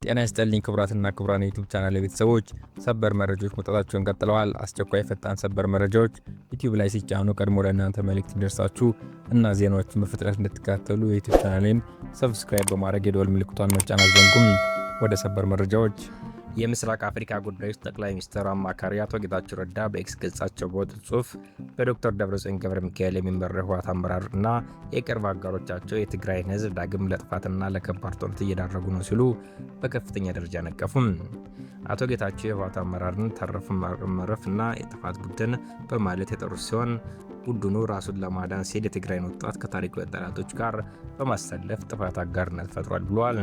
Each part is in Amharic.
ጤና ይስጥልኝ ክቡራትና ክቡራን የ YouTube channel ቤተሰቦች፣ ሰበር መረጃዎች መውጣታቸውን ቀጥለዋል። አስቸኳይ ፈጣን ሰበር መረጃዎች YouTube ላይ ሲጫኑ ቀድሞ ለእናንተ መልእክት እንዲደርሳችሁ እና ዜናዎችን በፍጥነት እንድትከታተሉ የ YouTube channel ኤን subscribe በማድረግ የደወል ምልክቷን መጫን አትዘንጉም። ወደ ሰበር መረጃዎች። የምስራቅ አፍሪካ ጉዳዮች ጠቅላይ ሚኒስትሩ አማካሪ አቶ ጌታቸው ረዳ በ X ገጻቸው ባወጡት ጽሑፍ በዶክተር ደብረጽዮን ገብረ ሚካኤል የሚመራው ህወሓት አመራር እና የቅርብ አጋሮቻቸው የትግራይን ህዝብ ዳግም ለጥፋትና ለከባድ ጦርነት እየዳረጉ ነው ሲሉ በከፍተኛ ደረጃ ነቀፉም። አቶ ጌታቸው የህወሓት አመራርን ተረፍ መረፍ እና የጥፋት ቡድን በማለት የጠሩት ሲሆን፣ ቡድኑ ራሱን ለማዳን ሲል የትግራይን ወጣት ከታሪካዊ ጠላቶች ጋር በማሰለፍ ጥፋት አጋርነት ፈጥሯል ብለዋል።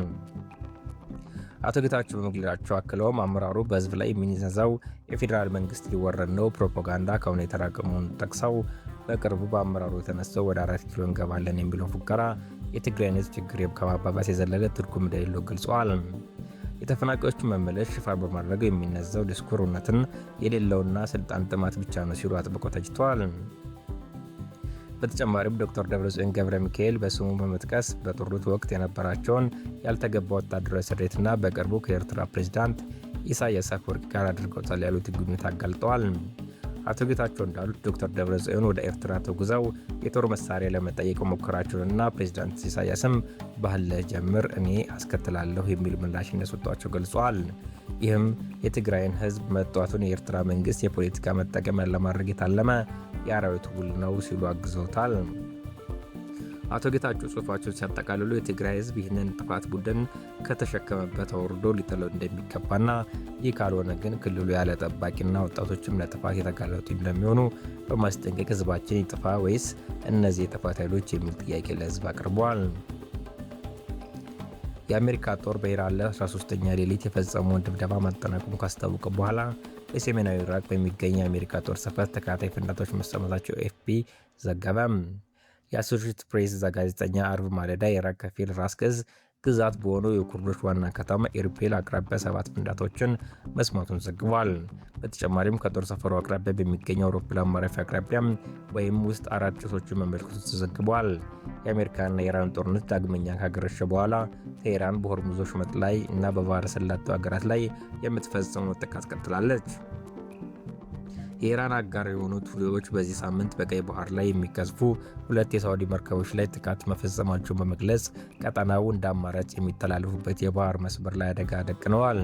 አቶ ጌታቸው በመግለጫቸው አክለውም አመራሩ በህዝብ ላይ የሚነዛው የፌዴራል መንግስት ሊወረድ ነው ፕሮፓጋንዳ ከሆነ የተራቀ መሆኑን ጠቅሰው፣ በቅርቡ በአመራሩ የተነሳው ወደ 4 ኪሎ እንገባለን የሚለው ፉከራ የትግራይን ህዝብ ችግር ከማባባስ የዘለለ ትርጉም እንደሌለው ገልጸዋል። የተፈናቃዮቹን መመለስ ሽፋን በማድረግ የሚነዛው ዲስኩር እውነትን የሌለውና ስልጣን ጥማት ብቻ ነው ሲሉ አጥብቀው ተችተዋል። በተጨማሪም ዶክተር ደብረጽዮን ገብረ ሚካኤል በስሙ በመጥቀስ በጦርነቱ ወቅት የነበራቸውን ያልተገባ ወታደራዊ ስሬትና በቅርቡ ከኤርትራ ፕሬዚዳንት ኢሳያስ አፈወርቂ ጋር አድርገውታል ያሉት ግንኙነት አጋልጠዋል። አቶ ጌታቸው እንዳሉት ዶክተር ደብረጽዮን ወደ ኤርትራ ተጉዘው የጦር መሳሪያ ለመጠየቅ መሞከራቸውንና ፕሬዚዳንት ኢሳያስም ባህል ጀምር እኔ አስከትላለሁ የሚል ምላሽ እንደሰጧቸው ገልጸዋል። ይህም የትግራይን ሕዝብ መጧቱን የኤርትራ መንግስት የፖለቲካ መጠቀሚያ ለማድረግ የታለመ የአራዊቱ ውል ነው ሲሉ አግዘውታል። አቶ ጌታቸው ጽሁፋቸውን ሲያጠቃልሉ የትግራይ ህዝብ ይህንን ጥፋት ቡድን ከተሸከመበት አውርዶ ሊጥለው እንደሚገባና ይህ ካልሆነ ግን ክልሉ ያለ ጠባቂና ወጣቶችም ለጥፋት የተጋለጡ እንደሚሆኑ በማስጠንቀቅ ህዝባችን ይጥፋ ወይስ እነዚህ የጥፋት ኃይሎች የሚል ጥያቄ ለህዝብ አቅርበዋል። የአሜሪካ ጦር በኢራን ላይ 13ኛ ሌሊት የፈጸመውን ድብደባ ማጠናቀቁን ካስታወቀ በኋላ በሰሜናዊ ኢራቅ በሚገኝ የአሜሪካ ጦር ሰፈር ተከታታይ ፍንዳታዎች መሰማታቸው AFP ዘገበ። የ Associated Press ጋዜጠኛ አርብ ማለዳ የኢራቅ ከፊል ራስ ገዝ ግዛት በሆነው የኩርዶች ዋና ከተማ ኤርቢል አቅራቢያ ሰባት ፍንዳታዎችን መስማቱን ዘግቧል። በተጨማሪም ከጦር ሰፈሩ አቅራቢያ በሚገኘው አውሮፕላን ማረፊያ አቅራቢያ ወይም ውስጥ አራት ጭሶችን መመልከቱ ተዘግቧል። የአሜሪካና የኢራን ጦርነት ዳግመኛ ካገረሸ በኋላ ቴሄራን በሆርሙዝ ወሽመጥ ላይ እና በባህረ ሰላጤው ሀገራት ላይ የምትፈጽመው ጥቃት ቀጥላለች። የኢራን አጋር የሆኑት ሁቲዎች በዚህ ሳምንት በቀይ ባህር ላይ የሚቀዝፉ ሁለት የሳዑዲ መርከቦች ላይ ጥቃት መፈጸማቸውን በመግለጽ ቀጠናው እንደ አማራጭ የሚተላለፉበት የባህር መስመር ላይ አደጋ ደቅነዋል።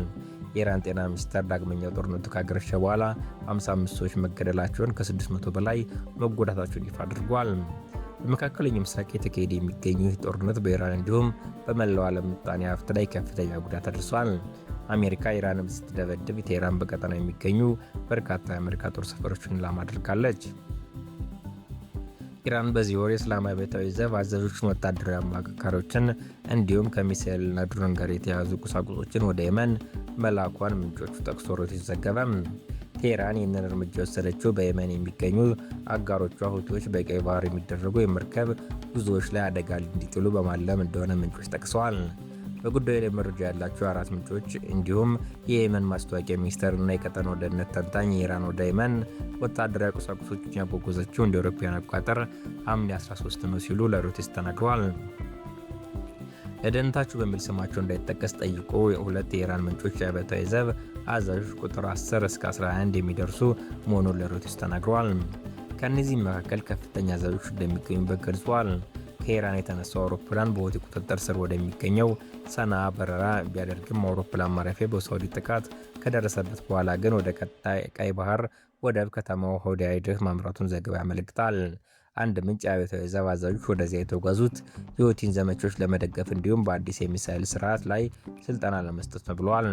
የኢራን ጤና ሚኒስቴር ዳግመኛው ጦርነቱ ካገረሸ በኋላ 55 ሰዎች መገደላቸውን፣ ከ600 በላይ መጎዳታቸውን ይፋ አድርጓል። በመካከለኛው ምስራቅ የተካሄደ የሚገኙ ይህ ጦርነት በኢራን እንዲሁም በመላው ዓለም ምጣኔ ሀብት ላይ ከፍተኛ ጉዳት አድርሷል። አሜሪካ ኢራንን ስትደበድብ ቴሄራን በቀጠናው የሚገኙ በርካታ የአሜሪካ ጦር ሰፈሮችን ኢላማ አድርጋለች። ኢራን በዚህ ወር የእስላማዊ አብዮታዊ ዘብ አዛዦችን፣ ወታደራዊ አማካሪዎችን እንዲሁም ከሚሳኤልና ድሮን ጋር የተያያዙ ቁሳቁሶችን ወደ የመን መላኳን ምንጮቹ ጠቅሶ ሮይተርስ ዘገበ። ቴሄራን ይህንን እርምጃ የወሰደችው በየመን የሚገኙ አጋሮቿ ሁቲዎች በቀይ ባህር የሚደረጉ የመርከብ ጉዞዎች ላይ አደጋ እንዲጥሉ በማለም እንደሆነ ምንጮች ጠቅሰዋል። በጉዳዩ ላይ መረጃ ያላቸው አራት ምንጮች እንዲሁም የየመን ማስታወቂያ ሚኒስተር እና የቀጠናው ደህንነት ተንታኝ የኢራን ወደ የመን ወታደራዊ ቁሳቁሶችን ያጓጓዘችው እንደ አውሮፓውያን አቆጣጠር ሐምሌ 13 ነው ሲሉ ለሮይተርስ ተናግረዋል። ለደህንነታቸው በሚል ስማቸው እንዳይጠቀስ ጠይቆ ሁለት የኢራን ምንጮች የአብዮታዊ ዘብ አዛዦች ቁጥር 10 እስከ 11 የሚደርሱ መሆኑን ለሮይተርስ ተናግረዋል። ከእነዚህም መካከል ከፍተኛ አዛዦች እንደሚገኙበት ገልጿል። ከኢራን የተነሳው አውሮፕላን በሁቲ ቁጥጥር ስር ወደሚገኘው ሰንዓ በረራ ቢያደርግም አውሮፕላን ማረፊያ በሳዑዲ ጥቃት ከደረሰበት በኋላ ግን ወደ ቀይ ባህር ወደብ ከተማው ሆዴይዳህ ማምራቱን ዘገባ ያመለክታል። አንድ ምንጭ የአብዮታዊ ዘብ አዛዦች ወደዚያ የተጓዙት የሁቲን ዘመቻዎች ለመደገፍ እንዲሁም በአዲስ የሚሳኤል ስርዓት ላይ ስልጠና ለመስጠት ነው ብለዋል።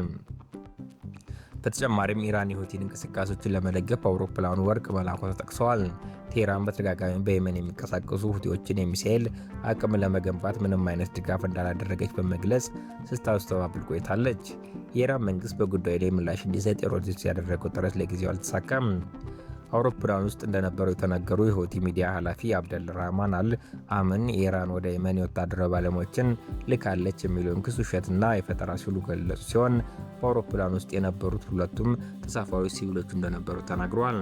በተጨማሪም ኢራን የሁቲን እንቅስቃሴዎችን ለመደገፍ በአውሮፕላኑ ወርቅ መላኳ ተጠቅሰዋል። ቴህራን በተደጋጋሚ በየመን የሚንቀሳቀሱ ሁቲዎችን የሚሳኤል አቅም ለመገንባት ምንም አይነት ድጋፍ እንዳላደረገች በመግለጽ ስታስተባብል ቆይታለች። የኢራን መንግስት በጉዳዩ ላይ ምላሽ እንዲሰጥ የሮይተርስ ያደረገው ጥረት ለጊዜው አልተሳካም። አውሮፕላን ውስጥ እንደነበሩ የተናገሩ የሁቲ ሚዲያ ኃላፊ አብደል ራህማን አል አምን ኢራን ወደ የመን የወታደራዊ ባለሙያዎችን ልካለች የሚለውን ክስ ውሸትና የፈጠራ ሲሉ ገለጹ ሲሆን፣ በአውሮፕላን ውስጥ የነበሩት ሁለቱም ተሳፋሪዎች ሲቪሎቹ እንደነበሩ ተናግረዋል።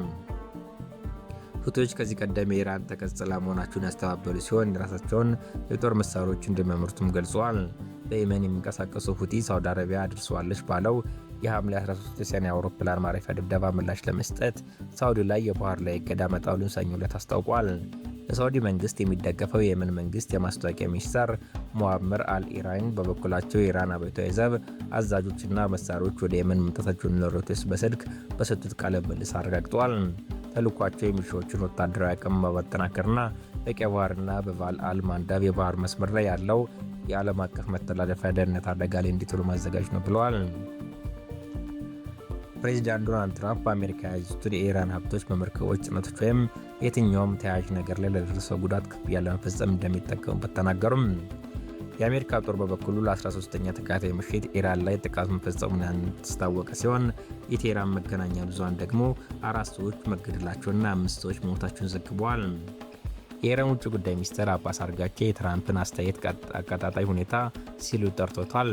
ሁቲዎች ከዚህ ቀደም የኢራን ተቀጽላ መሆናቸውን ያስተባበሉ ሲሆን የራሳቸውን የጦር መሳሪያዎች እንደሚያመርቱም ገልጸዋል። በየመን የሚንቀሳቀሱ ሁቲ ሳውዲ አረቢያ አድርሰዋለች ባለው የሐምሌ 13 የሰኔ አውሮፕላን ማረፊያ ድብደባ ምላሽ ለመስጠት ሳውዲ ላይ የባህር ላይ እገዳ መጣሉን ሰኞ ዕለት አስታውቋል። በሳውዲ መንግስት የሚደገፈው የየመን መንግስት የማስታወቂያ ሚኒስትር ሙአመር አልኢራን በበኩላቸው የኢራን አብዮታዊ ዘብ አዛዦችና መሳሪያዎች ወደ የመን መምጣታቸውን ለሮይተርስ በስልክ በሰጡት ቃለ ምልልስ አረጋግጠዋል። ተልዕኳቸው የሚሊሻዎቹን ወታደራዊ አቅም በማጠናከርና በቀይ ባህርና በባብ አል ማንዳብ የባህር መስመር ላይ ያለው የዓለም አቀፍ መተላለፊያ ደህንነት አደጋ ላይ እንዲጥሉ ማዘጋጀት ነው ብለዋል። ፕሬዚዳንት ዶናልድ ትራምፕ በአሜሪካ የያዙትን የኢራን ሀብቶች በመርከቦች፣ ጭነቶች ወይም የትኛውም ተያያዥ ነገር ላይ ለደረሰው ጉዳት ክፍያ ለመፈጸም እንደሚጠቀሙበት ተናገሩም። የአሜሪካ ጦር በበኩሉ ለ13ኛ ተከታታይ ምሽት ኢራን ላይ ጥቃት መፈጸሙን ያስታወቀ ሲሆን፣ የቴህራን መገናኛ ብዙሃን ደግሞ 4 ሰዎች መገደላቸውንና 5 ሰዎች መሞታቸውን ዘግበዋል። የኢራን ውጭ ጉዳይ ሚኒስትር አባስ አርጋቼ የትራምፕን አስተያየት አቀጣጣይ ሁኔታ ሲሉ ጠርቶታል።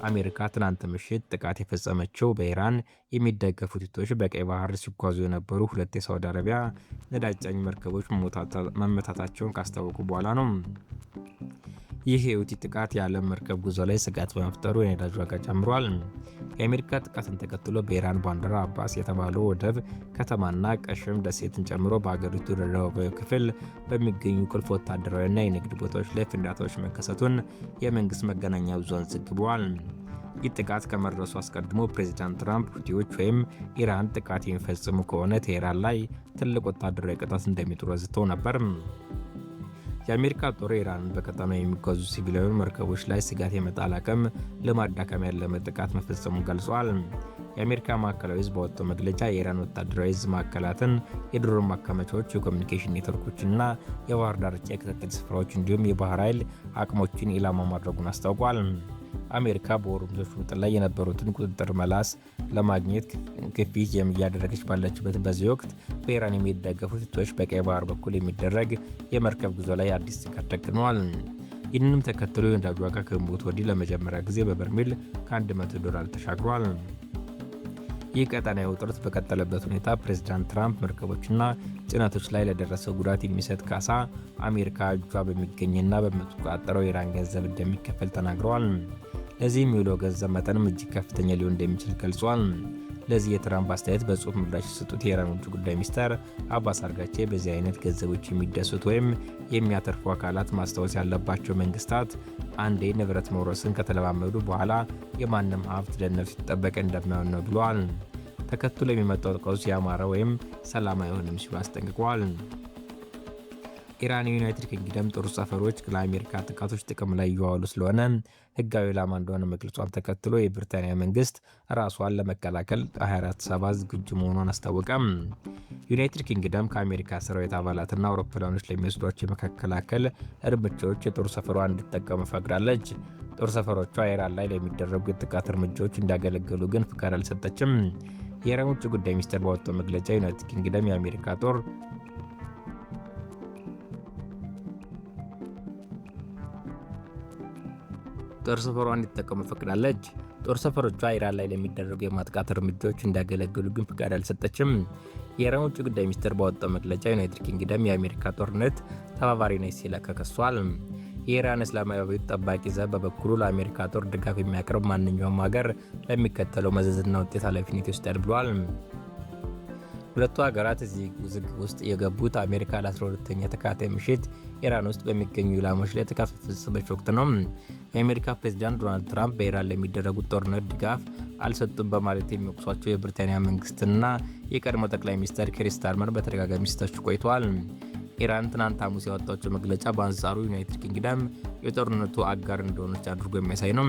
አሜሪካ ትናንት ምሽት ጥቃት የፈጸመችው በኢራን የሚደገፉ ሁቲዎች በቀይ ባህር ሲጓዙ የነበሩ 2 የሳውዲ አረቢያ ነዳጅ ጫኝ መርከቦች መመታታቸውን ካስታወቁ በኋላ ነው። ይህ የሁቲ ጥቃት የዓለም መርከብ ጉዞ ላይ ስጋት በመፍጠሩ የነዳጅ ዋጋ ጨምሯል። የአሜሪካ ጥቃትን ተከትሎ በኢራን ባንዳር አባስ የተባለው ወደብ ከተማና ቀሽም ደሴትን ጨምሮ በአገሪቱ ደቡባዊ ክፍል በሚገኙ ቁልፍ ወታደራዊና የንግድ ቦታዎች ላይ ፍንዳታዎች መከሰቱን የመንግስት መገናኛ ብዙሃን ዘግበዋል። ይህ ጥቃት ከመድረሱ አስቀድሞ ፕሬዚዳንት ትራምፕ ሁቲዎች ወይም ኢራን ጥቃት የሚፈጽሙ ከሆነ ቴህራን ላይ ትልቅ ወታደራዊ ቅጣት እንደሚጥሉ ዝተው ነበር። የአሜሪካ ጦር ኢራንን በቀጠናው የሚጓዙ ሲቪላዊ መርከቦች ላይ ስጋት የመጣል አቅም ለማዳከም ያለመ ጥቃት መፈጸሙን ገልጿል። የአሜሪካ ማዕከላዊ ዕዝ ባወጣው መግለጫ የኢራን ወታደራዊ ዕዝ ማዕከላትን፣ የድሮን ማከማቻዎች፣ የኮሚኒኬሽን ኔትወርኮችና የባህር ዳርቻ የክትትል ስፍራዎች እንዲሁም የባህር ኃይል አቅሞችን ኢላማ ማድረጉን አስታውቋል። አሜሪካ በሆርሙዝ ወሽመጥ ላይ የነበሩትን ቁጥጥር መላስ ለማግኘት ግፊት እያደረገች ባለችበት በዚህ ወቅት በኢራን የሚደገፉ ሁቲዎች በቀይ ባህር በኩል የሚደረግ የመርከብ ጉዞ ላይ አዲስ ስጋት ደቅነዋል። ይህንንም ተከትሎ የነዳጅ ዋጋ ከግንቦት ወዲህ ለመጀመሪያ ጊዜ በበርሜል ከ100 ዶላር ተሻግሯል። ይህ ቀጠናዊ ውጥረት በቀጠለበት ሁኔታ ፕሬዚዳንት ትራምፕ መርከቦችና ጭነቶች ላይ ለደረሰው ጉዳት የሚሰጥ ካሳ አሜሪካ እጇ በሚገኝና በምትቆጣጠረው የኢራን ገንዘብ እንደሚከፈል ተናግረዋል። ለዚህ የሚውለው ገንዘብ መጠንም እጅግ ከፍተኛ ሊሆን እንደሚችል ገልጿል። ለዚህ የትራምፕ አስተያየት በጽሁፍ ምላሽ የሰጡት የኢራን ውጭ ጉዳይ ሚኒስትር አባስ አርጋቼ በዚህ አይነት ገንዘቦች የሚደሰቱ ወይም የሚያተርፉ አካላት ማስታወስ ያለባቸው መንግስታት አንዴ ንብረት መውረስን ከተለማመዱ በኋላ የማንም ሀብት ደህንነቱ የተጠበቀ እንደማይሆን ነው ብለዋል። ተከትሎ የሚመጣው ቀውስ ያማረ ወይም ሰላም አይሆንም ሲሉ አስጠንቅቀዋል። ኢራን የዩናይትድ ኪንግደም ጦር ሰፈሮች ለአሜሪካ ጥቃቶች ጥቅም ላይ እየዋሉ ስለሆነ ህጋዊ ኢላማ እንደሆነ መግለጿን ተከትሎ የብሪታንያ መንግስት ራሷን ለመከላከል 24/7 ዝግጁ መሆኗን አስታወቀም። ዩናይትድ ኪንግደም ከአሜሪካ ሰራዊት አባላትና አውሮፕላኖች ለሚወስዷቸው የመከላከል እርምጃዎች የጦር ሰፈሯን እንዲጠቀሙ ፈቅዳለች። ጦር ሰፈሮቿ ኢራን ላይ ለሚደረጉ የጥቃት እርምጃዎች እንዲያገለግሉ ግን ፍቃድ አልሰጠችም። የኢራን ውጭ ጉዳይ ሚኒስቴር ባወጣው መግለጫ ዩናይትድ ኪንግደም የአሜሪካ ጦር ሰፈሯን እንዲጠቀሙ ፈቅዳለች። ጦር ሰፈሮቿ ኢራን ላይ ለሚደረጉ የማጥቃት እርምጃዎች እንዲያገለግሉ ግን ፍቃድ አልሰጠችም። የኢራን ውጭ ጉዳይ ሚኒስቴር ባወጣው መግለጫ ዩናይትድ ኪንግደም የአሜሪካ ጦርነት ተባባሪ ነች ሲል ከሷል። የኢራን እስላማዊ አብዮት ጠባቂ ዘብ በበኩሉ ለአሜሪካ ጦር ድጋፍ የሚያቀርብ ማንኛውም ሀገር ለሚከተለው መዘዝና ውጤት ኃላፊነት ይወስዳል ብሏል። ሁለቱ ሀገራት እዚህ ውዝግብ ውስጥ የገቡት አሜሪካ ለ12ኛ ተከታታይ ምሽት ኢራን ውስጥ በሚገኙ ኢላማዎች ላይ ጥቃት በፈጸመች ወቅት ነው። የአሜሪካ ፕሬዚዳንት ዶናልድ ትራምፕ በኢራን ለሚደረጉት ጦርነት ድጋፍ አልሰጡም በማለት የሚወቅሷቸው የብሪታንያ መንግስትና የቀድሞ ጠቅላይ ሚኒስትር ኪር ስታርመር በተደጋጋሚ ሲተቹ ቆይተዋል። ኢራን ትናንት ሐሙስ ያወጣችው መግለጫ በአንጻሩ ዩናይትድ ኪንግደም የጦርነቱ አጋር እንደሆነች አድርጎ የሚያሳይ ነው።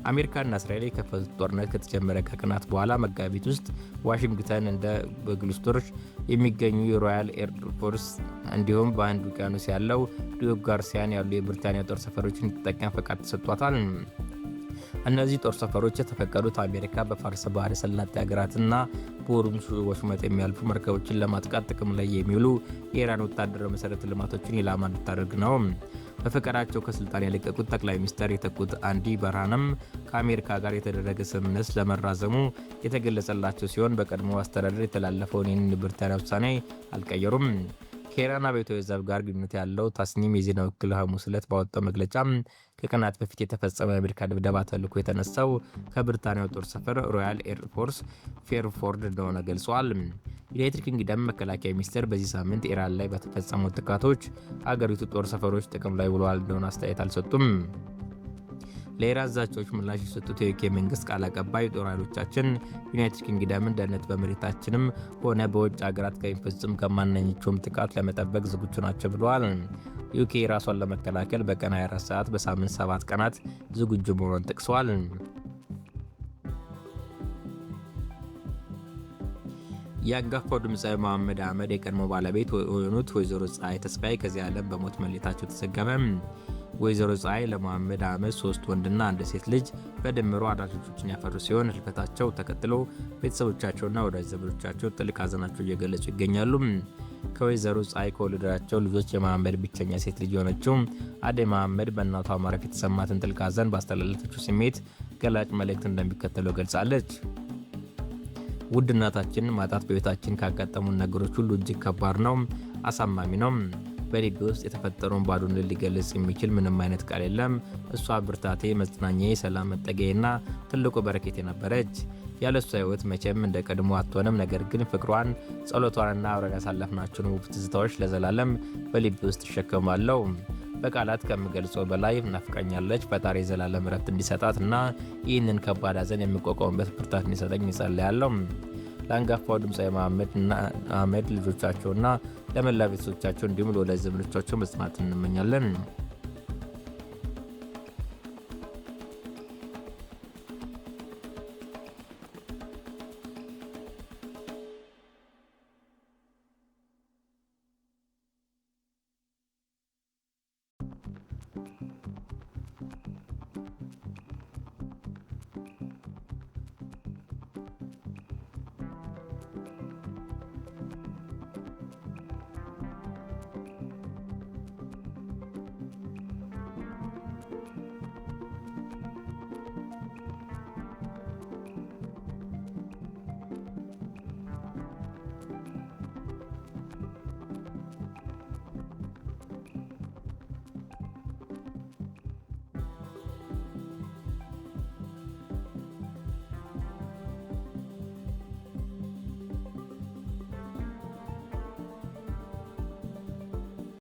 አሜሪካና እስራኤል የከፈቱት ጦርነት ከተጀመረ ከቀናት በኋላ መጋቢት ውስጥ ዋሽንግተን እንደ በግሉስተር የሚገኙ የሮያል ኤር ፎርስ እንዲሁም በህንድ ውቅያኖስ ያለው ዲዬጎ ጋርሲያን ያሉ የብሪታንያ ጦር ሰፈሮችን እንድትጠቀም ፈቃድ ተሰጥቷታል። እነዚህ ጦር ሰፈሮች የተፈቀዱት አሜሪካ በፋርስ ባህረ ሰላጤ ሀገራትና በሆርሙዝ ወሽመጥ የሚያልፉ መርከቦችን ለማጥቃት ጥቅም ላይ የሚውሉ የኢራን ወታደራዊ መሰረተ ልማቶችን ኢላማ እንድታደርግ ነው። በፈቃዳቸው ከስልጣን የለቀቁት ጠቅላይ ሚኒስትር የተኩት አንዲ በርሃንም ከአሜሪካ ጋር የተደረገ ስምምነት ለመራዘሙ የተገለጸላቸው ሲሆን፣ በቀድሞ አስተዳደር የተላለፈውን ይህንን ብሪታንያ ውሳኔ አልቀየሩም። ከኢራን አብዮታዊ ዘብ ጋር ግንኙነት ያለው ታስኒም የዜና ወኪል ሐሙስ ዕለት ባወጣው መግለጫ ከቀናት በፊት የተፈጸመው የአሜሪካ ድብደባ ተልዕኮ የተነሳው ከብሪታንያው ጦር ሰፈር ሮያል ኤር ፎርስ ፌርፎርድ እንደሆነ ገልጿል። ዩናይትድ ኪንግደም መከላከያ ሚኒስቴር በዚህ ሳምንት ኢራን ላይ በተፈጸሙ ጥቃቶች አገሪቱ ጦር ሰፈሮች ጥቅም ላይ ውለዋል እንደሆነ አስተያየት አልሰጡም። ለኢራን ዛቻዎች ምላሽ የሰጡት የዩኬ መንግስት ቃል አቀባይ ጦር ኃይሎቻችን ዩናይትድ ኪንግደምን ደህንነት በመሬታችንም ሆነ በውጭ ሀገራት ከሚፈጽም ከማናኛቸውም ጥቃት ለመጠበቅ ዝግጁ ናቸው ብለዋል። ዩኬ ራሷን ለመከላከል በቀን 24 ሰዓት በሳምንት 7 ቀናት ዝግጁ መሆኗን ጠቅሰዋል። የአንጋፋው ድምፃዊ መሐመድ አህመድ የቀድሞ ባለቤት የሆኑት ወይዘሮ ፀሐይ ተስፋዬ ከዚህ ዓለም በሞት መለየታቸው ተዘገበ። ወይዘሮ ፀሐይ ለመሐመድ አህመድ 3 ወንድና 1 ሴት ልጅ በድምሩ 4 ልጆችን ያፈሩ ሲሆን ህልፈታቸው ተከትሎ ቤተሰቦቻቸውና ወዳጅ ዘመዶቻቸው ጥልቅ ሐዘናቸው እየገለጹ ይገኛሉ። ከወይዘሮ ፀሐይ ከወለዷቸው ልጆች የመሐመድ ብቸኛ ሴት ልጅ የሆነችው አደይ መሐመድ በእናቷ ማረፍ የተሰማትን ጥልቅ ሐዘን ባስተላለፈችው ስሜት ገላጭ መልእክት እንደሚከተለው ገልጻለች። ውድ እናታችን ማጣት በህይወታችን ካጋጠሙን ነገሮች ሁሉ እጅግ ከባድ ነው፣ አሳማሚ ነው። በልቤ ውስጥ የተፈጠረውን ባዶነት ሊገልጽ የሚችል ምንም አይነት ቃል የለም። እሷ ብርታቴ፣ መጽናኛዬ፣ ሰላም መጠጊያዬና ትልቁ በረከቴ ነበረች። ያለ እሷ ህይወት መቼም እንደ ቀድሞ አትሆንም። ነገር ግን ፍቅሯን፣ ጸሎቷንና አብረን ያሳለፍናቸውን ውብ ትዝታዎች ለዘላለም በልቤ ውስጥ እሸከማለሁ። በቃላት ከምገልጸው በላይ ናፍቃኛለች። ፈጣሪ የዘላለም እረፍት እንዲሰጣት እና ይህንን ከባድ ሐዘን የሚቋቋምበት ብርታት እንዲሰጠኝ እጸልያለሁ። ለአንጋፋው ድምፃዊ መሐመድ አህመድ ልጆቻቸውና ለመላ ቤተሰቦቻቸው እንዲሁም ለወዳጅ ዘመዶቻቸው መጽናት እንመኛለን።